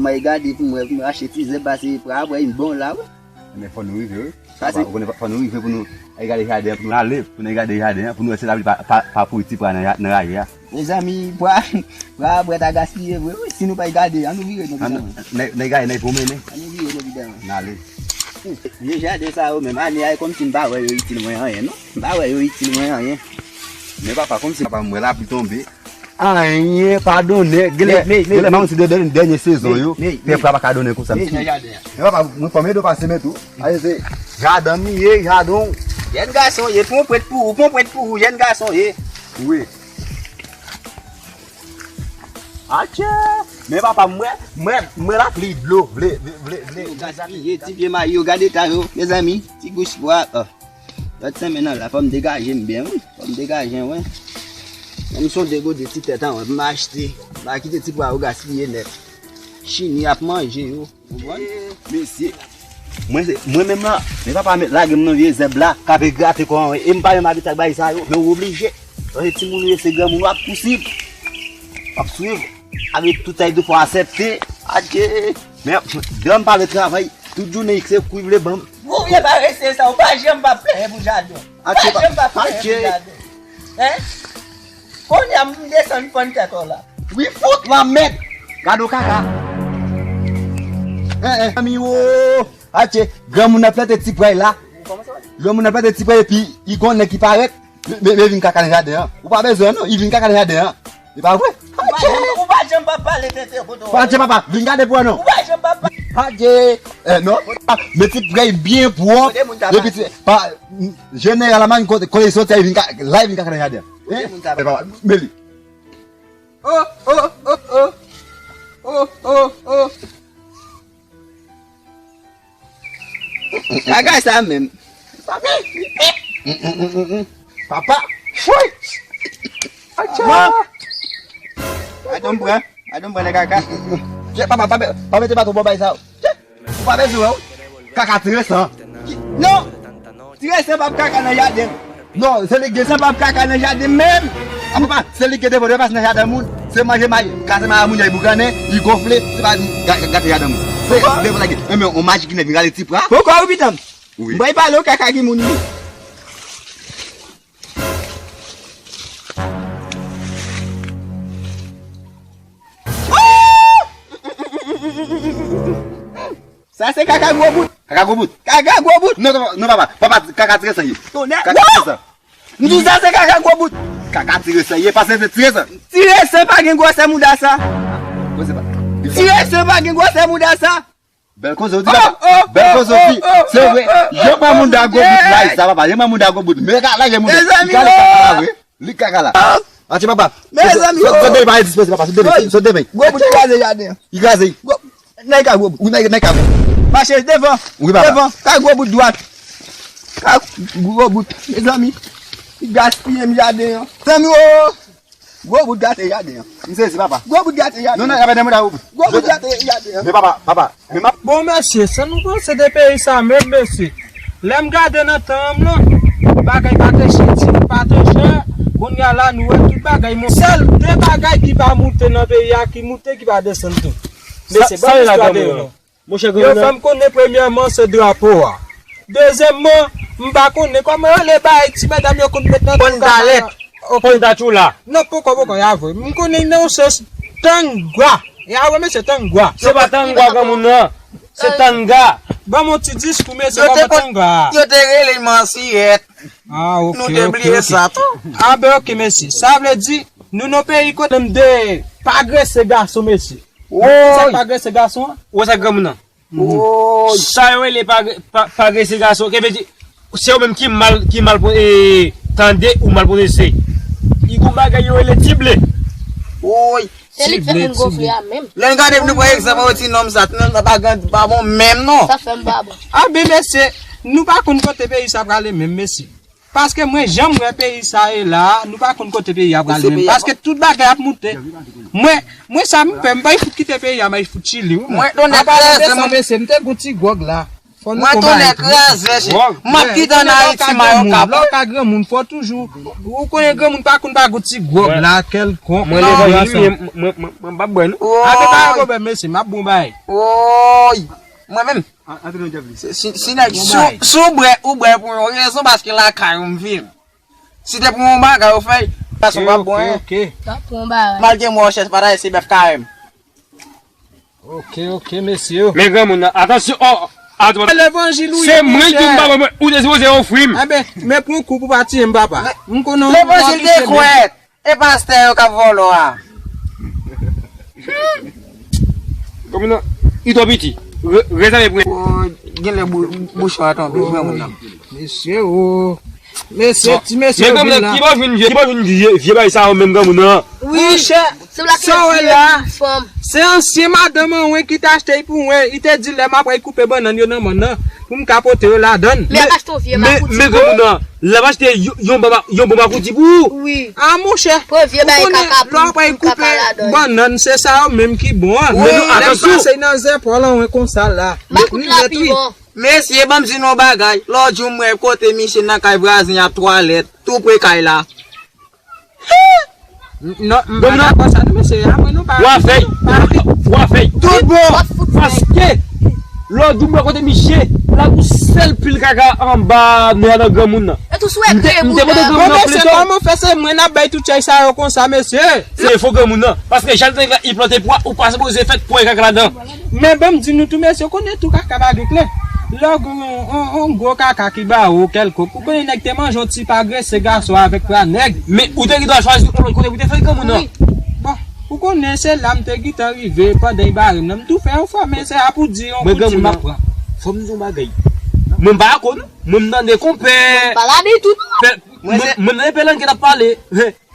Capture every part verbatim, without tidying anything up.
Mwen gade pou mwen, pou mwen achte ti zèb pase pra, wè, yon bon la, wi. Men fò nou rive, wi. Pase. Ou konnen, fò nou rive pou nou al gade jaden an, pou nou ale, pou nou al gade jaden an, pou nou wè si lapli pa, pa, pa pouri ti pra nan, nan raje a. Mezanmi, pra, pra, pra ta gaspiye vre, wi. Si nou pa gade, ann nou vire, non, mezanmi. Nèg, nèg, nèg pwomennen. Ann nou vire, non, mezanmi. N ale. Vye jaden sa yo menm, ane a, e kòmsi m pa wè yo itil mwen anyen, non. M pa wè yo itil mwen anyen. Men papa, kòmsi papa m wè lapli tonbe. Anyen pa donnen. Genlè, genlè, m anonse de, de, dènye sezon yo. Fè fra pa ka donnen konsa. Men papa, mwen fò m ede w pase men tou. Aye, se jaden m ye, jaden w. Jèn gason ye, pran pwent pou ou, pran pwent pou ou, jèn gason ye. Wi. Atchè! Men papa, m wè, m wè, m wè lapli dlo, vle, vle, vle, vle. Yo gaspiye, ti pye mayi yo, gade eta yo, mezanmi, ti gous bwa, oh. Lòt senmenn nan la, fò m degaje m byen, wi. Fò m degaje m, wi. Fò m sonde gode ti tèt an, wi, pou m achte. M pa kite ti bwa yo gaspiye nèt. Chini ap manje yo. Mesye, mwen se, mwen menm nan, men papa met lage m nan vye zèb la, k ap grate kò an, e m pa menm abite ak bagay sa yo, men w oblije. Paske timoun ou ye, se granmoun w ap pousib. W ap swiv, avèk tout sa, de fwa aksepte. Adje, men, dan m pa vle travay, tout jounen, se kou vle ban m. Gwo vye parese sa, ou pa janm pa plenyen pou jaden. Ou pa janm pa plenyen pou jaden. Hein? Kounye a m desann fann tèt ou la. Wi fout la mèd. Gade w kaka. Hein, hein, zanmi wo. Atye, granmoun nan plante ti pway la. Granmoun nan plante ti pway epi li gon nèg ki parèt. Men, men vin kaka nan jaden an. Ou pa bezwen non, li vin kaka nan jaden an. E pa vre? Ou pa janm, ou pa janm pa pale tenten kote w. Pa janm papa, vin gade pou wè non. Ou pa janm pa pale. Atye, eh non. Men ti pway byen pwòp. Epi ti pa Jeneralman, kote, kote li soti a, li vin ka, la li vin ka nan jaden. Hein? Kote moun sa va? Men li. Oh, oh, oh, oh. Oh, oh, oh. Kaka sa menm. Papa. Woy. Atcha. Adan m pran. Adan m pran nan kaka. Papa, pa, pa mete baton bò bay sa. Ou pa bezwen wè w. Kaka ti resan. Non! Ti resan p ap kaka nan jaden m. Non, se li k gen sa p ap kaka nan jaden m menm. A papa, se li k gen devan de pas nan jaden moun. Se manje may, kase may a moun yo, li boukannen, li gonfle, se pa li k ga-, gate jaden moun. Se devan la gen. Enben, on majik ki nèk vin gade ti pra. Poko ou pitan m. Wi. M bay pale w kaka ki moun li. Sa se kaka gwo bout. Kaka gwo bout. Kaka gwo bout. Non, non, non, papa. Papa, kaka ti resan ye. Tonè. Kaka ti resan. M di sa se kaka gwo bout. Kaka ti resan ye, paske se ti resan. Ti resan pa gen gwosè mouda sa. Gwosè pa. Ti resan pa gen gwosè mouda sa. Bèl koze w di papa. Bèl koze w di. Se vre. Jan pran moun da gwo bout la sa papa. Jan pran moun da gwo bout. Men ka lage moun. Li ka li kaka la vre. Li kaka la. Atye papa. Mezanmi. Sot demen pa dispoze papa. Sot demen. Sot demen. Gwo bout kraze jaden. Li kraze. Nèg ka gwo bout. Ou nèg nèg ka gwo bout. Mache devan. Wi papa. Devan. Ka gwo bout dwat. Ka gwo bout. Mezanmi. Li gaspiye m jaden an. Zanmi o. Gwo bout gate jaden an. M sezi papa. Gwo bout gate jaden an. Non, non, y ap ede mwen la gwo bout. Gwo bout gate jaden an. Men papa, papa, men m ap... Bon mesye, sa nou panse de peyi sa menm mesye? Lè m gade nan tan an m lan, bagay pa te chè, ti pa te chè, kounye a la nou wè tout bagay monte. Sèl de bagay ki pa moute nan peyi a ki moute, ki pa desann tou. Mesye, ban m istwa de yo non. Yo fè m konnen premyèman se drapo a. Dezyèmman, m pa konnen kòman yo rele bay ti medam yo konn met nan tèt. Pon Dachou la. Non, poko, poko, y a vre. M konnen non se Tanga. Y a vre, men se Tanga. Se pa Tanga granmoun nan. Se Tanga. Ban m yon ti diskou, mesye, kòman Tanga a? Yo te rele l Mansiyèt. Ah, ok. Nou te bliye sa tou. Ah, ben, ok, mesye. Sa vle di, nou nan peyi kote m de pa grese gason, mesye. Sa pa grese gason an? Ou wè sa granmoun nan? Sa yo rele pa, pa, pa grese gason. Ke vle di, se ou menm ki mal, ki mal pwo-, e, tande ou mal pwononse. Li gon bagay yo rele ti ble. Woy. Se li k fè moun gonfle a menm. Lè n gade nou pran egzanp an ti nonm sa, ti nonm sa pa gran, pa bon menm non. Sa fè m pa bon. A ben mesye, nou pa konn kote peyi sa prale menm mesye. Paske mwen jan m wè peyi sa ye la, nou pa konn kote peyi a pral menm. Paske tout bagay ap moute. Mwen, mwen sa m fè, m pa fout kite peyi a, m al fout Chili wi mwen. Mwen donnen trèz an, mesye, m te gon ti gwòg la. Mwen tonnè kraze, m ap kite ann Ayiti mayo kap. Lè w ka granmoun, fò toujou. Ou konnen granmoun pa konn pa gout ti gwòg la, kèlkonk. Mwen levanjil, mwen, mwen, mwen p ap bwè, non. Ape pa gen pwoblèm, mesye, m ap bon bagay. Woy! Mwen menm. Si, si nèg, si, si w bwè, ou bwè pou yon rezon, paske lakay ou m viv. Si te pou yon bagay, ou fè l. Paske m p ap bwè. Ok, ok. Malgre mwen chèch batay, se bèf karèm. Ok, ok, mesye. Men granmoun nan, atansyon, oh, atò. Levanjil ou ye, monchè. Se mwen ki m pa mwen, ou te sipoze ofri m. Enben, men pran koup ou pa tiye m, papa. M konnen w. Levanjil de kwèt. E pastè yo k ap vòlò a. Granmoun nan, li twò piti. Re-, rezève pou mwen. Oh, genlè bou-, bouchon an tonbe, granmoun nan. Mesye, oh. Mesye, ti mesye yo vin la. Ki bò vin vye, ki bò vin vye, vye bagay sa yo menm granmoun nan. Wi, monchè, sa w wè la, se ansyen madanm an wen ki t achte l pou mwen. Li te di lè m ap pral koupe bannann yo nan mòn nan, pou m ka pote yo ladann. Men, men, men granmoun nan, lè m achte yon, yon bon ma-, yon bon makouti pou ou. Wi. A monchè, ou konnen lè w ap pral koupe bannann, se sa yo menm ki bon an. Men nou, lè m pase nan zèpòl an wen konsa la. Li nèt wi. Mesye, ban m di nou yon bagay. Lòt jou, m wè kote miche nan kay vwazen y ap twalèt, tou pre kay la. Non, m pa dakò sa, non, mesye. A mwen, nou pa. W a fè y. W a fè y. Tout bon. Paske, lòt jou, m wè kote miche, l ap yon sèl pil kaka anba nè a nan granmoun nan. M te, m te mande granmoun nan plito. Bon, mesye, kòman fè se mwen n ap bay tout chay sa yo konsa, mesye? Se defo granmoun nan. Paske jan nèg la, li plante pwa, ou pa sipoze fèt pwen kaka ladan. Men ban m di nou tou, mesye, ou konnen tou kaka pa gen klè. Lè w gen yon, yon, yon gwo kaka ki ba ou kèlkonk, ou konnen nèg te manje yon ti pa grese gason avèk pa nèg. Men ou te gen dwa chwazi yon lòt kote pou te fè granmoun nan. Wi. Bon, ou konnen se la m te gentan rive pandan li bare m nan. M tou fè yon fwa, men se a pou di yon kout ti m ap pran. Fò m di yon bagay. Mwen m pa dakò non. Mwen m tande konpè. Mwen m tande pè langèt ap pale.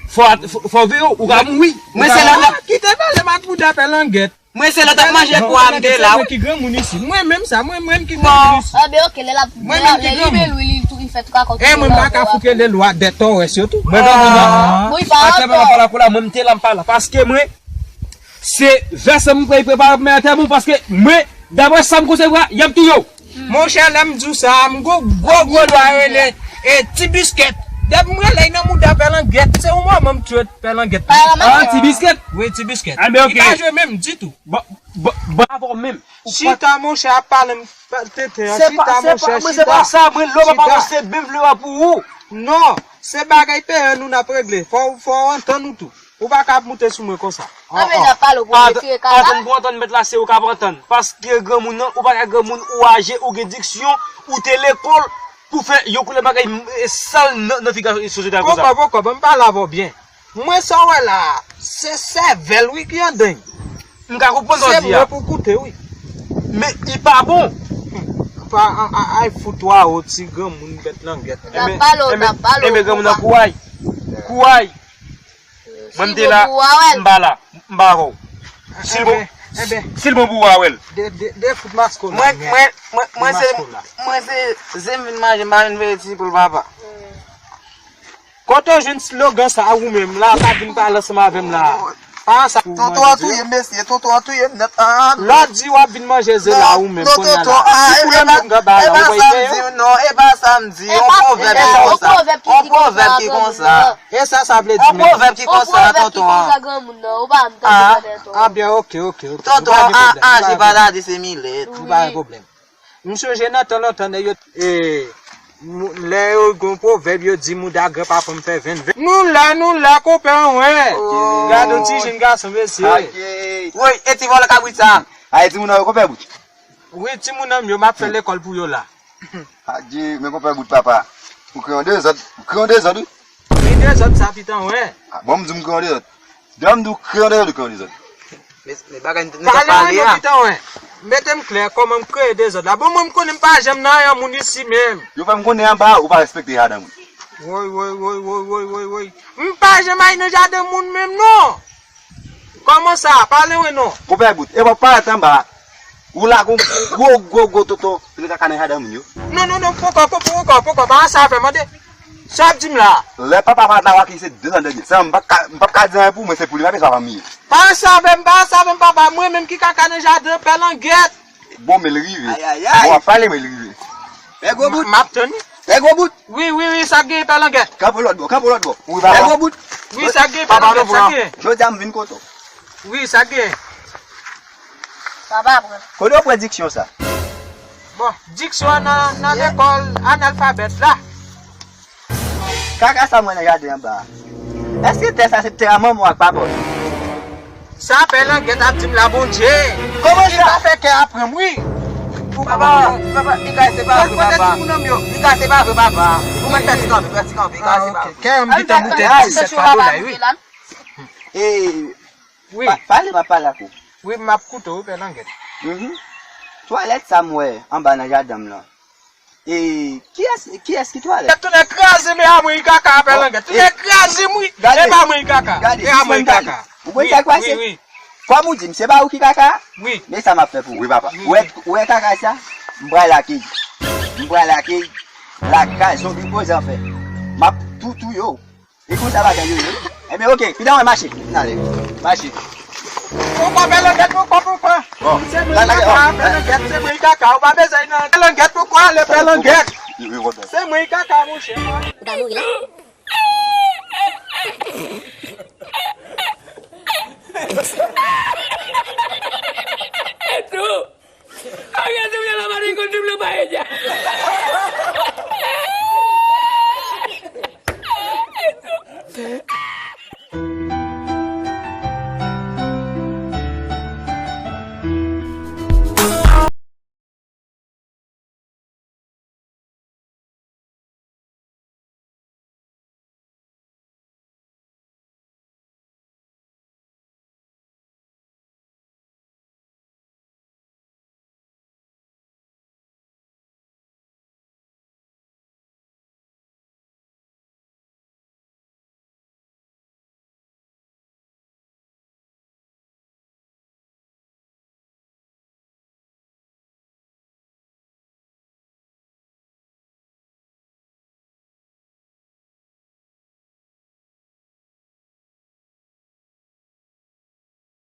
Fò, fò, fò veye w, ou ka mouri. Mwen se lòt la. Kite pale m ak bouda pè langèt. Mwen se lòt ap manje pwa m te la. Mwen ki granmoun isi. Mwen menm sa, mwen menm ki granmoun isi. Mwen menm ki granmoun. E mwen m pa ka fouke lelwa dè tòwès yo tou. Mwen granmoun nan. Atè mwen pa la pou la, mwen m te la m pa la. Paske mwen, se vèsè m prepare pou mwen atè mwen, paske mwen, daprè sa m konsevwa, y ap touye w. Monchè, lè m di w sa, m gon gwo gwo lwa rele, e, Ti Biskèt. Depi m rele l nan mouda pè langèt, se yon moman m tchwet pè langèt. Ah, Ti Biskèt? Wi, Ti Biskèt. Ah, men ok. Li pa jwe menm ditou. Bon, bon, bon, avè w menm. Chita, monchè, ap pale m tenten an. Chita, monchè, chita. Se pa sa, mwen, lè w pa pale, se menm vle w pou ou. Non, se bagay peye nou n ap regle. Fò, fò w antann ou tou. Ou pa ka ap moute sou mwen konsa. Anben, n ap pale, ou pou retire kay la. Antann pou antann, mèt la, se ou k ap antann. Paske granmoun nan, ou pa ka granmoun, ou aje, ou gen diksyon, ou te lekòl, pou fè yon koulè bagay, e, sal nan, nan figi sosyete a konsa. Poko, poko, ban m pale avè w byen. Mwen sa w wè la a, se sèvèl wi ki andan l. M ka konprann sa w di a. Se mwen pou koute wi. Men li pa bon. Pa, a, a, ay fout wa o ti granmoun bèt langèt. N ap pale w, n ap pale w. Enben granmoun nan kouray. Kouray. Mwen m te la, m pa la, m pa avè w. Si l bon, si l bon pou ou a wè l. De, de, de fout masko la. Mwen, mwen, mwen, mwen se, mwen se, se m vin manje, m pa vin veye ti poul papa. Kote w jwenn slogan sa ou menm la, pa vin pale ansanm avè m la. Pa sa. Tonton an touye m, mesye, tonton an touye m nèt. Lè w di w ap vin manje ze la ou menm kounye a la. Ti poul an menm gaba la, ou pa peye yo? Non, e pa sa m di, yon pwovèb ki konsa. Yon pwovèb ki konsa. E sa sa vle di menm? Yon pwovèb ki konsa, tonton an. Ah, ah, byen, ok, ok, ok. Tonton an, ah, ah, se pa dadi, se milèt. Wi. Pa gen pwoblèm. M sonje nan tan lontan, nèg yo, e, lè yo gen yon pwovèb, yo di mouda granpapa m fè venn venn. Nou la, nou la, konpè an, wè. Gade yon ti jenn gason, mesye. Woy, e ti vòlò kabrit sa. A, e timoun an yo, konpè bout. Wi, timoun an m yo, m ap fè lekòl pou yo la. Adye, men konpè bout papa. Ou kreye yon dezòd, ou kreye yon dezòd, wi. Ki dezòd sa, pitan, wè? Ah, bon, m di m kreye yon dezòd. Depi m di w kreye yon dezòd, ou kreye yon dezòd. Men, men bagay nou t ap pale a. Pale mwen non, pitan, wè. Mete m klè, kòman m kreye dezòd la? Bon, mwen, m konnen m pa janm nan anyen moun isi menm. Yo fè m konnen anba, ou pa respekte jaden moun. Woy, woy, woy. M pa janm al nan jaden moun menm, non. Kòman sa? Pale mwen non. Konpè bout, e w ap parèt anba. Ou la gon gwo, gwo, gwo tonton, vin kaka nan jaden moun yo. Non, non, non, poko, poko, poko, poko, pa sa fè mande. Sa w ap di m la? Lè papa parèt la, w a ki se de zan dènye. Sa m p ap ka, m p ap ka di anyen pou mwen, se pou li, pa bezwen pa m ye. Pa sa fè m, pa sa fè m, papa, mwen menm ki kaka nan jaden pè langèt. Bon, men l rive. Ay, ay, ay. Bon, w ap pale, men l rive. Pè gwo bout. M ap tann. Pè gwo bout. Wi, wi, wi, sa gen pè langèt. Kanpe lòt bò, kanpe lòt bò. Wi, pè gwo bout. Wi, sa gen pè langèt, sa gen. Jodi a m vin kote w. Wi, sa gen. Papa pran. Kote w pran diksyon sa? Bon, diksyon an nan, nan lekòl analfabèt la. Kaka sa m wè nan jaden anba a. Èske tè sa se tè a manman w ak papa w? Sa pè langèt ap di m la, Bondye. Kòman sa? Li pa fè kè a pran m, wi. Papa, papa, li ka se pa vre, papa. Li ka se pa vre, papa. Ou mèt fè ti kanpe, fè ti kanpe, li ka se pa vre. Kè an m gentan moute disèt pa dola, wi. E, wi. Pa, pale, m ap pale ak ou. Wi, m ap koute w, wi, pè langèt. Mhm. Twalèt sa m wè anba nan jaden m lan. E, kiyès, kiyès ki twalèt? Tounen kraze m, e a mwen ki kaka, pè langèt. Tounen kraze m, wi. E pa mwen ki kaka. Gade, e a mwen ki kaka. Ou konn sa k pase? Wi, wi. Kòm ou di m, se pa ou ki kaka? Wi. Men sa m ap fè pou ou. Wi, papa. Ou wè, ou wè kaka sa? M pral lakay. M pral lakay. Lakay, se yon vin poze anfè. M ap toutou yo. E konsa bagay yo ye. Ebyen, oke, pidan mwen mache. N ale. Mache. Poukwa pè langèt, poukwa, poukwa? Bon, se mwen la, la, kaka, la, pè langèt, se mwen kaka. Ou pa bezwen nan pè langèt, poukwa ale pè langèt? Se mwen kaka, monchè. Ou ta mouri la?